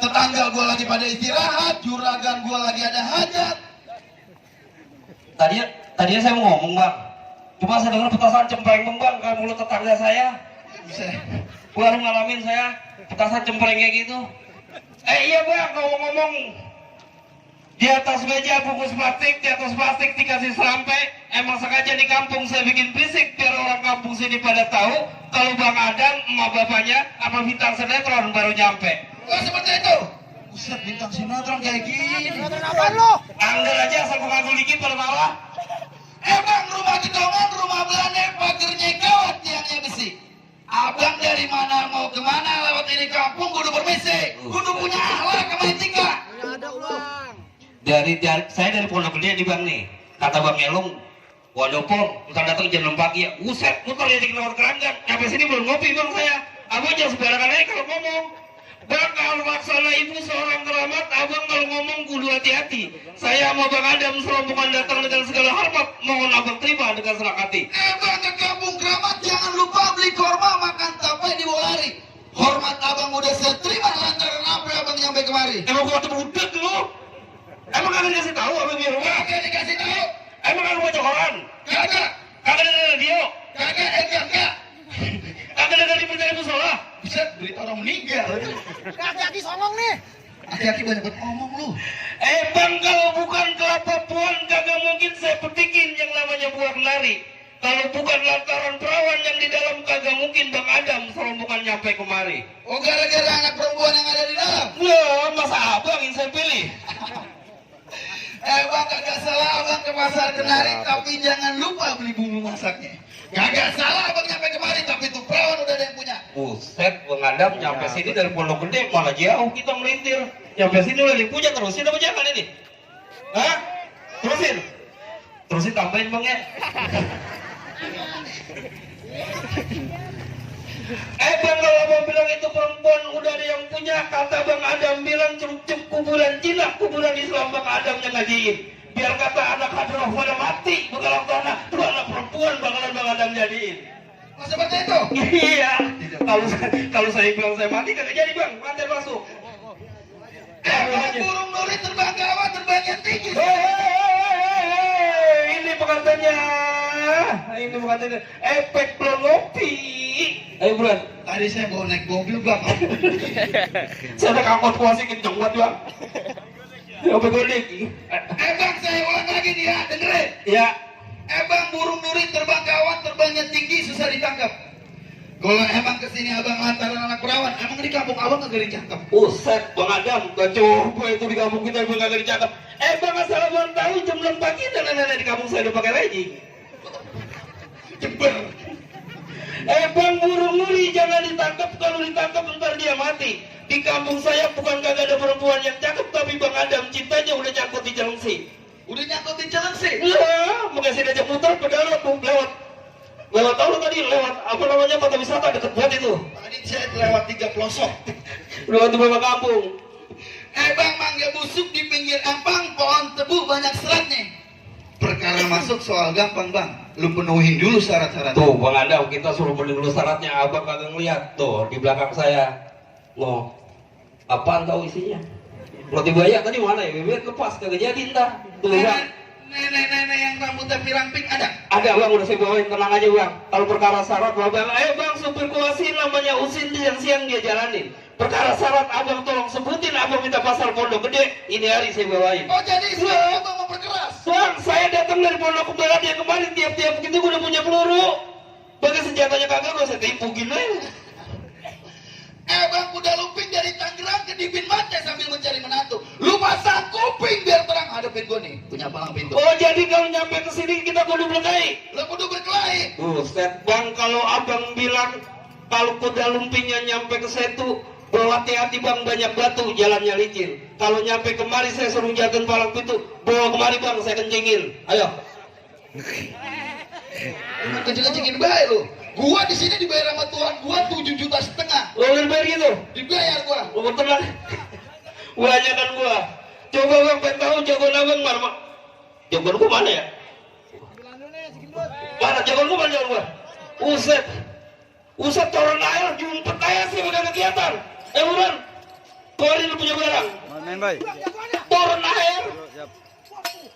Tetangga gua lagi pada istirahat, juragan gua lagi ada hajat. Tadinya saya mau ngomong bang, cuma saya dengar petasan cempreng bang ke mulut tetangga saya. Baru ngalamin saya petasan cempreng kayak gitu. Iya bang, ngomong-ngomong, di atas meja bungkus plastik, di atas plastik dikasih serampai. Emang sengaja di kampung saya bikin berisik biar orang kampung sini pada tahu kalau Bang Adam, emak bapaknya, sama bintang sinetron baru nyampe. Oh seperti itu. Buset, bintang sinetron kayak gini. Sinetron apaan lo? Angger aja asal ngagul dikit pada malah. Bang, rumah gedongan, rumah belanda, pagernya gawat, tiangnya besi. Abang dari mana mau kemana lewat ini kampung kudu permisi, kudu punya akhlak sama etika. Ada bang. Saya dari Pondok Gede di bang nih. Kata Bang Elung, waduh pom, kita datang jam 6 pagi ya. Uset, muter ya di kelewat keranggan. Sampai sini belum ngopi bang saya. Abang jangan sembarangan aja kalau ngomong. Bang, kalau laksana ibu seorang keramat, abang kalau ngomong kudu hati-hati. Saya sama Bang Adam serombongan datang dengan segala hormat, mohon abang terima dengan senang hati. Bang, ke kampung keramat jangan lupa beli korma, makan tape di Bolari. Hormat abang udah saya terima lantaran apa abang nyampe kemari. Emang gua tuh udah dulu. Emang kagak dikasih tahu abang di rumah? Kagak dikasih tahu. Emang kagak baca koran? Kagak. Kagak dengar radio? Kagak, enggak. Kagak dengar di berita musola? Bisa berita orang meninggal. Hati-hati songong nih. Hati-hati banyak ngomong lu. Bang, kalau bukan kelapa puan kagak mungkin saya petikin yang namanya buah kenari. Kalau bukan lantaran perawan yang di dalam kagak mungkin Bang Adam serombongan nyampe kemari. Oh, gara-gara anak perempuan yang ada di dalam. Wah, masa abang yang saya pilih? Bang, kagak salah abang ke pasar Kenari, tapi jangan lupa beli bumbu masaknya. Kagak salah abang nyampe kemari, tapi itu perawan udah ada yang punya. Buset, Bang Adam nyampe sini dari Pondok Gede malah jauh kita melintir. Nyampe sini udah dipuja, terusin apa jangan ini? Hah? Terusin tambahin bang ya. Bang, kalau abang bilang itu perempuan udah ada yang punya, kata Bang Adam bilang cukup kuburan Cina, kuburan Islam Bang Adam yang ngajiin. Biar kata anak hadroh pada mati begalang tanah, itu anak perempuan bakalan Bang Adam jadiin. Oh, seperti itu? Iya. Kalau saya bilang saya mati kagak jadi bang, mantel masuk. Burung nuri terbang gawat, terbangnya tinggi. Ini pengantinnya. Ini pengantinnya. Efek belum ngopi. Ayo bulan. Tadi saya bawa naik mobil bang. Saya naik angkot kuasi kenceng buat bang. Apa godik? Bang, saya ulang lagi nih ya, dengerin. Ya. Bang, burung nuri terbang gawat, terbangnya tinggi, susah ditangkap. Kalau emang kesini abang lantaran anak perawan, emang di kampung abang kagak dicakap. Uset, Bang Adam, gak coba itu di kampung kita emang kagak dicakap. Bang, asal abang tahu jam 6 pagi nenek-nenek di kampung saya udah pakai legging. Jember. Bang, burung nuri jangan ditangkap, kalau ditangkap ntar dia mati. Di kampung saya bukan kagak ada perempuan yang cakep, tapi Bang Adam cintanya udah nyangkut di Jelengsi. Udah nyangkut di jalan sih. Iya, makasih diajak muter padahal lewat tahu tadi lewat apa namanya kota wisata deket banget itu. Tadi saya lewat 3 pelosok. Lewat beberapa kampung. Bang, mangga busuk di pinggir ampang, pohon tebu banyak seratnya. Perkara masuk soal gampang bang, lu penuhin dulu syarat-syarat. Tuh Bang Adam, kita suruh penuhin dulu syaratnya, abang kagak ngeliat. Tuh di belakang saya. Loh, apaan tahu isinya? Roti buaya tadi mana ya? Bibir lepas kagak jadi entar. Tuh bang. Nenek-nenek yang rambutnya pirang-ping ada? Ada bang, udah saya bawain, tenang aja bang. Kalau perkara syarat bang, bang supir kuasi namanya Usin siang-siang dia jalanin. Perkara syarat abang tolong sebutin, abang minta pasar Pondok Gede. Ini hari saya bawain. Oh jadi saya abang mau perkeras? Bang, saya datang dari Pondok Gede yang kemarin tiap-tiap begitu gue udah punya peluru. Bagi senjatanya kagak, gue saya timpukin aja. Bang kuda lumping dari Tangerang ke Dipin Mate sambil mencari menantu. Lu pasang kuping biar terang. Hadapin gue nih, punya palang pintu. Oh jadi kalau nyampe ke sini kita kudu berkelahi. Lu kudu berkelahi. Buset bang, kalau abang bilang kalau kuda lumpingnya nyampe ke situ, bawa hati-hati bang, banyak batu, jalannya licin. Kalau nyampe kemari saya suruh jagain palang pintu, bawa kemari bang, saya kencingin. Ayo. Kencing-kencingin baik lu. Gua di sini dibayar sama Tuhan gua 7,5 juta. Lo bayar gitu? Dibayar gua. Lo betul kan? Banyak kan gua. Coba bang, pengen tahu jagoan abang mana? Jagoan gua mana ya? Mana jagoan gua, mana jagoan gua? Uset. Uset turun air, jumpet air sih udah kegiatan. Buruan. Keluarin lu punya barang. Main bay. Turun air.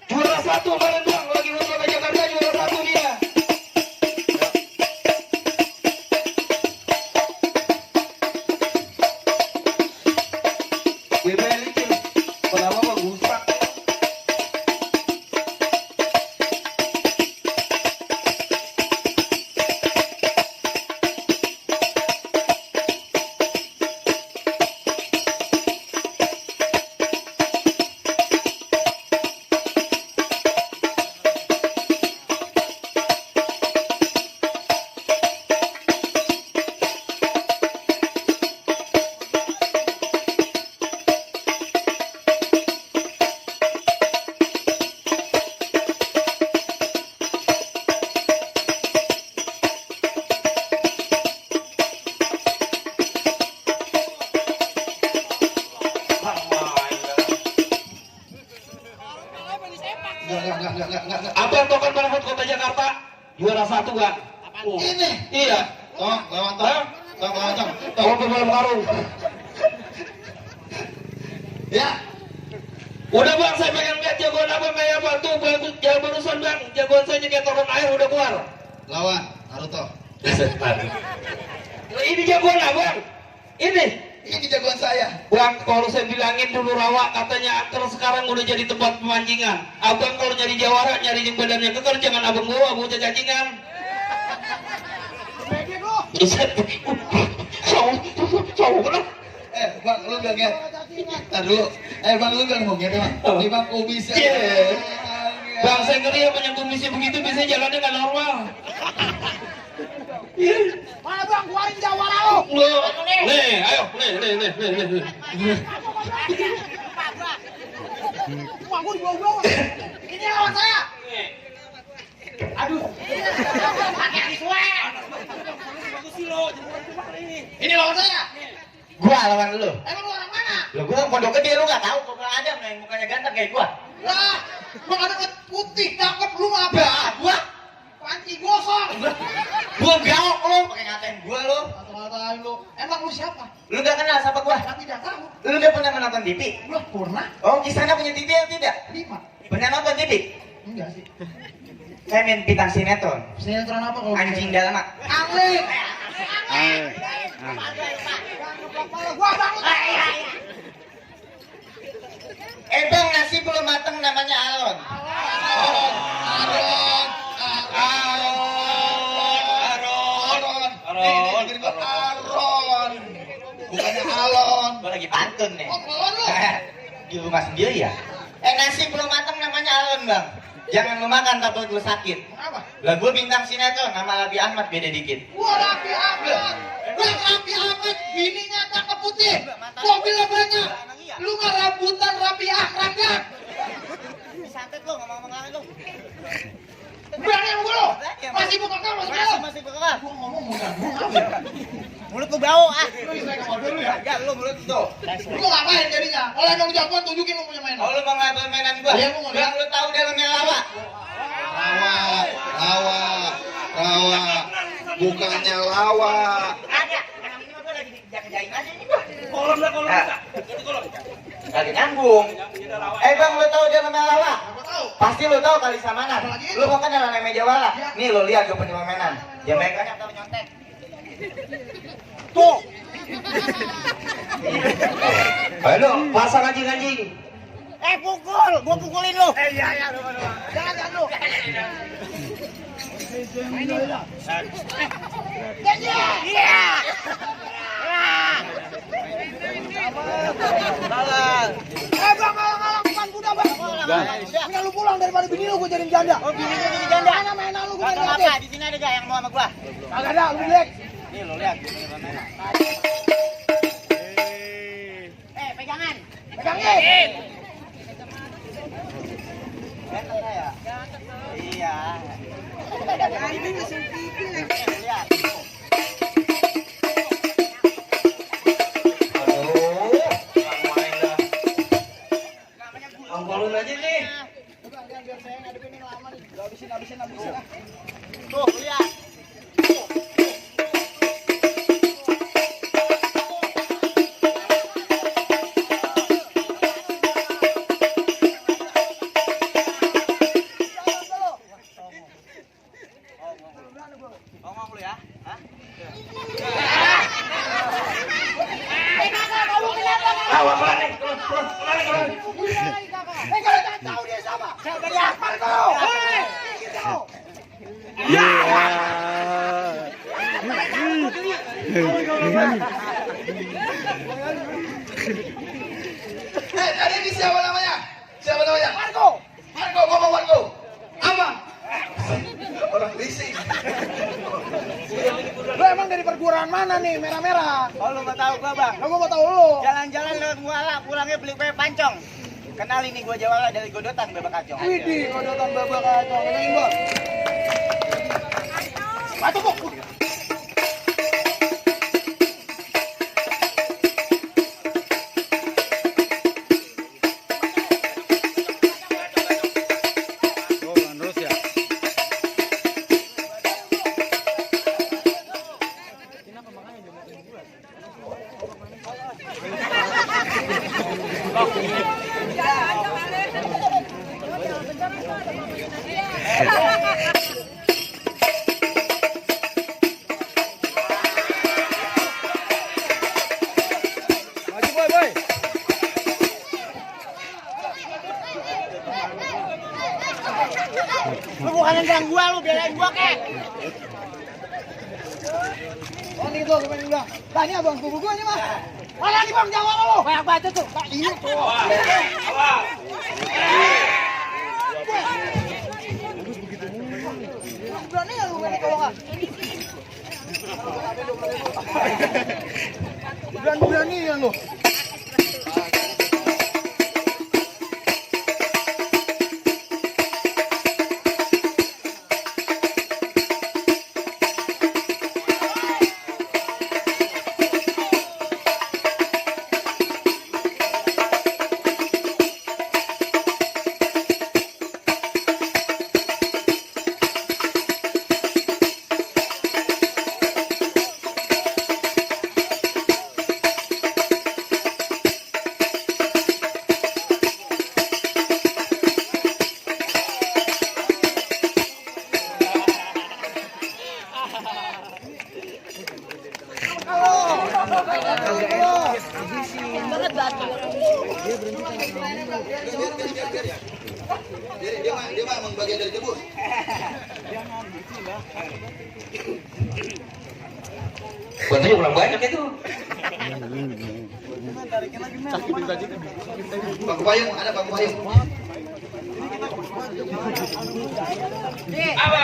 Juara 1 kemarin bang, lagi lomba ke Jakarta juara 1 dia. Gimana licin? Kenapa bang rusak? Enggak. Abang tokan Barfoot Kota Jakarta juara 1 bang. Oh. Ini. Iya. Tong, lawan tong. Tong, lawan tong. Tong dalam karung. Ya. Udah bang, saya pengen lihat jagoan abang kayak apa tuh, bagus, jangan barusan bang, jagoan saya kayak turun air udah keluar. Lawan Naruto. Ini jagoan abang. Ini jagoan saya. Bang, kalau saya bilangin dulu rawa katanya akar sekarang udah jadi tempat pemancingan. Abang kalau nyari jawara, nyari yang badannya kekar, jangan abang bawa bocah cacingan. Cowok kenapa? Bang, lu gak nget. Ntar dulu. Bang, lu gak ngomong nget, Bang. Di Bang, kok bisa? Bang, saya ngeri apa yang komisi begitu biasanya jalannya nggak normal. Mana bang, keluarin jawara lo. Nih, ayo, nih. Wah, gue dibawa-bawa. Ini lawan saya. Aduh. Pakai disuek. Ini lawan saya. Gua lawan lu. Emang lu orang mana? Lu gua pondok gede, lu gak tahu kok ada yang mukanya ganteng kayak gua. Lah, gua ada putih, cakep, lu apa? Gua Panci gosong. gua gaok lu pakai ngatain gua lu. Kata-katain lu. Emang lu siapa? Lu gak kenal sama gua. Saya tidak tahu. Lu udah pernah menonton TV? Lu pernah? Oh, di sana punya TV atau tidak? 5. Pernah nonton TV? Enggak sih. Saya main bintang sinetron. Sinetron apa kalau Anjing Dalamak. Angling. Gua bangun. Bang, nasi belum mateng namanya Alon. Aron. Bukannya Alon. Gua lagi pantun nih. Oh, belum lu. Di rumah sendiri ya? Nasi belum mateng namanya Alon, Bang. Jangan lu makan takut lu sakit. Kenapa? Lah gua bintang sinetron nama Labi Ahmad beda dikit. Gua Raffi Ahmad. Bang Raffi Ahmad, bininya cakep putih. Mobilnya banyak. Lu nggak rambutan Raffi Ahmad kan? Santet lu ngomong-ngomong lu. Berani sama gua lu? Masih buka kau, Masih bekal. Gua ngomong mudah gua. Mulut lu bau ah. Lu saya ke mobil lu ya. Ya lu mulut itu. Lu ngapain jadinya? Kalau emang jagoan tunjukin lu punya mainan. Oh lu mau ngambil mainan gua? Iya, gua mau lihat. Yang lu tahu dalamnya lawa. Rawa. Bukannya lawa. Ada. Yang ini mah gua lagi jaga-jagain aja nih gua. Kolom bisa. Itu kolom. Lagi nyambung. Bang lu tahu dalamnya lawa? Apa tahu? Pasti lu tahu kali sama mana? Apa lagi? Lu mau kan dalam meja wala. Iya. Nih lu lihat gua punya mainan. Ya meganya atau nyontek. Tuh. Ayo, pasang anjing. Pukul, gua pukulin lu. Iya. Jangan lu. Iya. bini lu gua jadiin janda. Oh, bini gua jadi janda. Mana mainan lu gua Kagak ganti. apa, di sini ada gak yang mau sama gua? Kagak ada, lu jelek. Nih lo lihat, gini mainan. Pegangan. Pegangin. Ganteng saya. Iya. Ini mesin TV. Lihat. Aduh, main dah. Angkolin aja nih. Biar saya ngadepin ini lama nih. Habisin. Tuh, lihat. Ngomong lu ya. Hah? Awak balik. Kalian tahu dia siapa? Siapa dia? Marco. Hei, gitu. Tadi ini siapa namanya? Marco. Marco, ngomong Marco. Apa? Orang berisik. Lu emang dari perguruan mana nih? Merah-merah. Oh, lu nggak tahu gua, Bang. Lu gua mau tahu lu. Jalan-jalan lewat Muala, pulangnya beli kue pancong. Kenal ini gua Jawala dari Godotan Bebek Kacong. Widih, kodotan babak kacau. Ini gua. Batu kok. Lu bukan yang gua, lu belain gua kek. Oh, ini tuh gua bilang. Lah ini abang sepupu gua ini mah. Mana nih Bang Jawa lu? Banyak baca tuh. Nah, ini tuh. Berani ya lu ini kalau enggak? Berani ya lu. Dia mah emang bagian dari kebun. Bantunya kurang banyak itu. Bangku payung, ada bangku payung. Apa?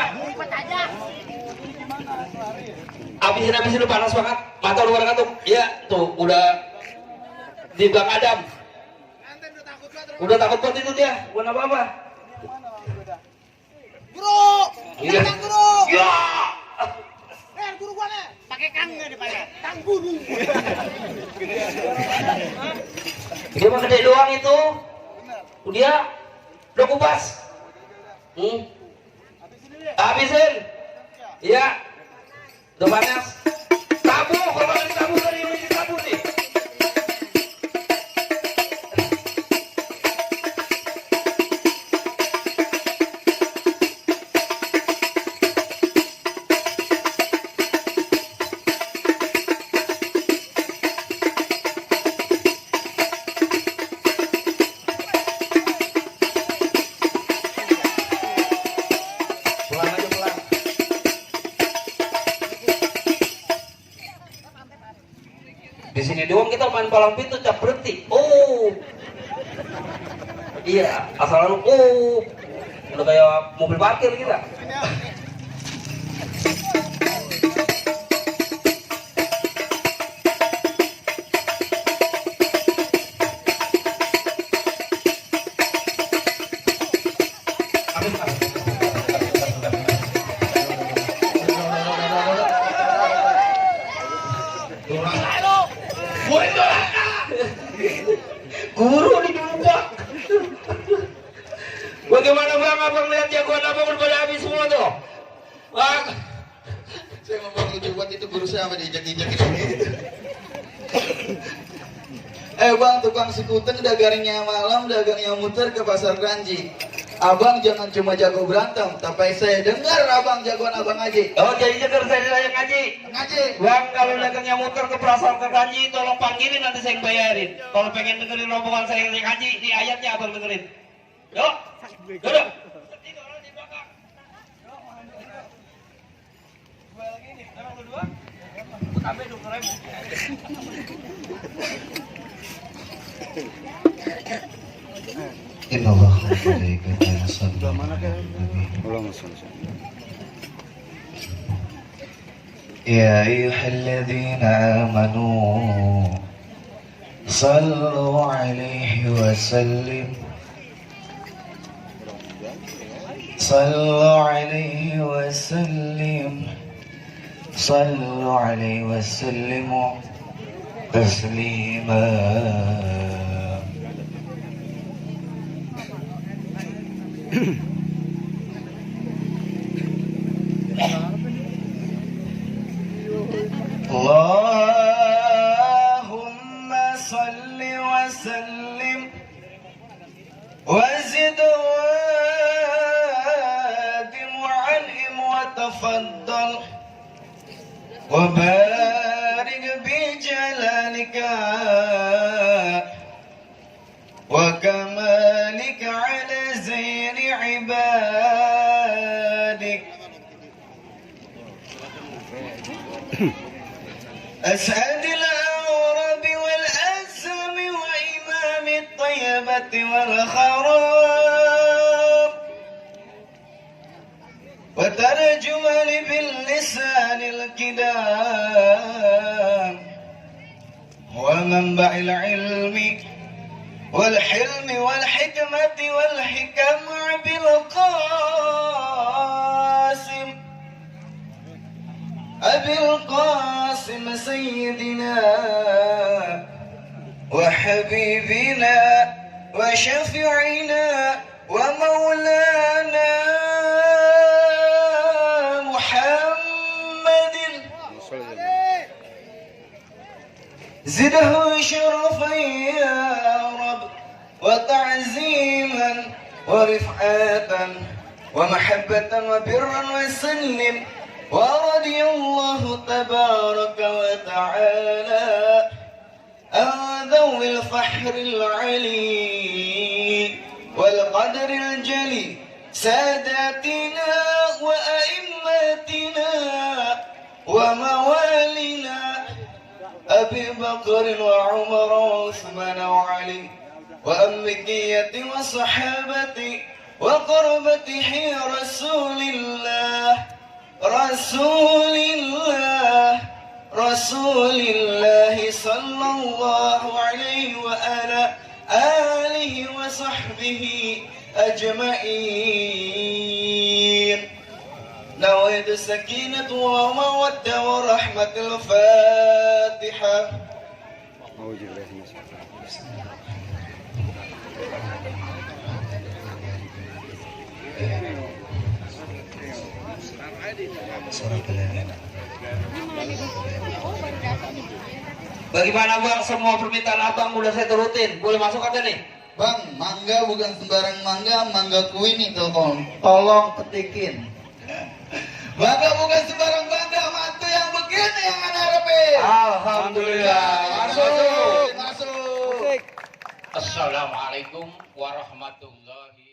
Habisin lu panas banget. Mata luar kantung. Iya, tuh udah di belakang Adam. Udah takut banget itu dia. Bukan apa-apa. Guru. Iya. Kang guru. Ya. Guru gua nih. Pakai kang enggak depannya? Kang guru. Dia mah gede doang itu. Dia udah kupas. Habisin. Iya. Udah panas. Tabu, kalau ada tabu dari ini tabu nih. Pulang aja pulang. Di sini doang kita main palang pintu cap berhenti. Oh. Iya, asal lalu oh. Udah kayak mobil parkir kita. Guru dijebak. Bagaimana bang, abang lihat jagoan abang udah pada habis semua tuh. Bang, Saya mau baru coba itu guru saya apa diinjak-injak ini. Bang, tukang skuter dagangnya malam, dagangnya muter ke pasar Kranji. Abang jangan cuma jago berantem, tapi saya dengar abang jagoan abang ngaji. oh jadi dengar saya yang ngaji. Ngaji. Bang, kalau dagangnya muter ke perasaan ke kanji, tolong panggilin nanti saya yang bayarin. Kalau pengen dengerin rombongan saya yang ngaji, di ayatnya abang dengerin. Yuk, duduk. Innallaha wa malaikatahu yusholluna 'alan nabi. Ya ayyuhalladzina amanu sallu 'alaihi wa sallim صلوا عليه وسلموا تسليما اللهم صل وسلم وزد وادم وعنهم وتفضل وبارك بجلالك وكمالك على زين عبادك أسعد الأعراب والأسم وإمام الطيبة والخراب وترجمن باللسان الكدام ومنبع العلم والحلم والحكمة والحكم أبي القاسم سيدنا وحبيبنا وشفيعنا ومولانا محمد زده شرفا يا رب وتعزيما ورفعة ومحبة وبرا وسلم ورضي الله تبارك وتعالى عن ذوي الفحر العلي والقدر الجلي ساداتنا وأئمتنا وموالنا أبي بكر وعمر وعثمان وعلي وأنبياء وصحابة وقربته رسول الله صلى الله عليه وعلى آله وصحبه أجمعين. نويت السكينة ومودة ورحمة. الفاتحة. Bagaimana bang, semua permintaan abang udah saya turutin. Boleh masuk aja nih. Bang, mangga bukan sembarang mangga, mangga kuini tolong ketikin. Mangga bukan sembarang mangga, mantu yang begini yang ana harapin. Alhamdulillah. Masuk. Assalamualaikum warahmatullahi